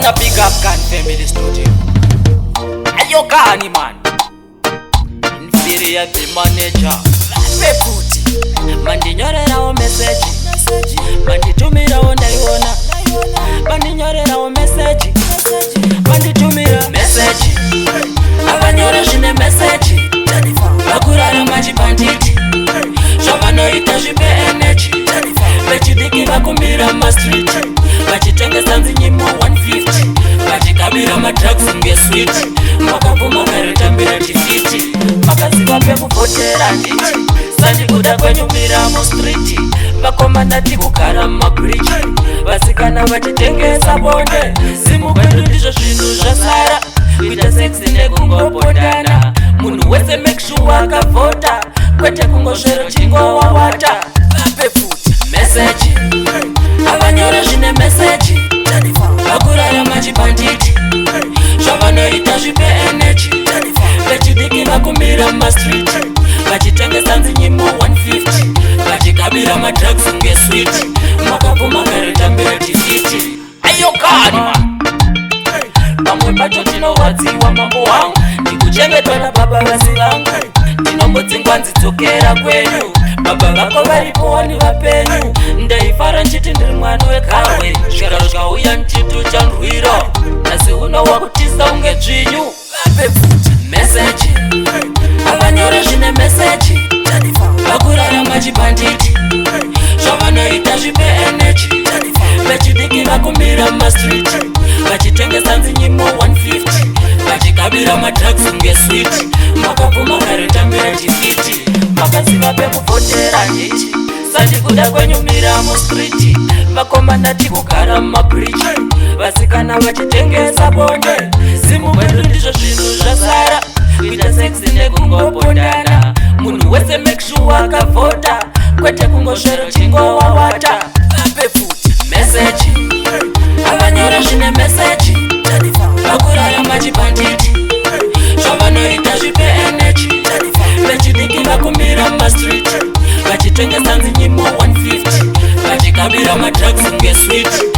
Another big up Gun Family Studio. Ayo kani man. Inferior the manager. Vape futi. Mandinyorerawo message. Manditumirawo ndaiona. Mandinyorerawo message. Manditumira message. Avanyore zvine message. Vakurarama chibhanditi. Zvavanoita zvipe energy. Vechidiki vakumira mastreet. Vachitengesa nzinyimo 150. Vachikabira madrugs ngesweet. Makabvuma kare tambira tifiti. Makaziva pekuvhotera nditi. Sandikuda kwenyu mira mustreet. Vakomana tikugara mumabridge. Vasikana vachitengesa bonde. Zimu kwedu ndizvo zvinhu zvasara. Kuita sex nekungopondana. Munhu wese make sure akavhota. Kwete kungosvero chingowawata. Vape futi message. Avanyore zvine message. Vakurarama chibhanditi. Zvavanoita zvipe energy. Vechidiki vakumira mumastreet. Vachitengesa nzinyimo 150. Vachikabira madrugs ngesweet. Makabvuma kare tambira tifiti. Ayo kani man. Pamwe pacho tinorwadziwa mambo wangu, ndikuchengetwa nababa vasi vangu. Ndinombodzingwa nzidzokera kwenyu, baba vako varipo wani vapenyu. Ndaifara nchiti ndiri mwana wegarwe, zvikaro zvauya nchitu chandwiro. Nhasi uno wakutisa unge dzvinyu. Vape futi message. Avanyore zvine message. Vakurarama chibhanditi. Zvavanoita zvipe energy. Vechidiki vakumira mumastreet. Vachitengesa nzinyimo 150. Vachikabira madrugs ngesweet. Makabvuma kare tambira tifiti. Makaziva pekuvhotera nditi. Sandikuda kwenyu mira mustreet. Vakomana tikugara mumabridge. Vasikana vachitengesa bonde. Zimu kwedu ndizvo zvinhu zvasara. Kuita sex nekungopondana. Munhu wese make sure akavhota. Kwete kungosvero chingowawata. Vape futi message. Avanyore zvine message. Vakurarama chibhanditi. Zvavanoita zvipe energy. Vechidiki vakumira mumastreet. Vachitengesa nzinyimo 150. Vachikabira madrugs ngesweet.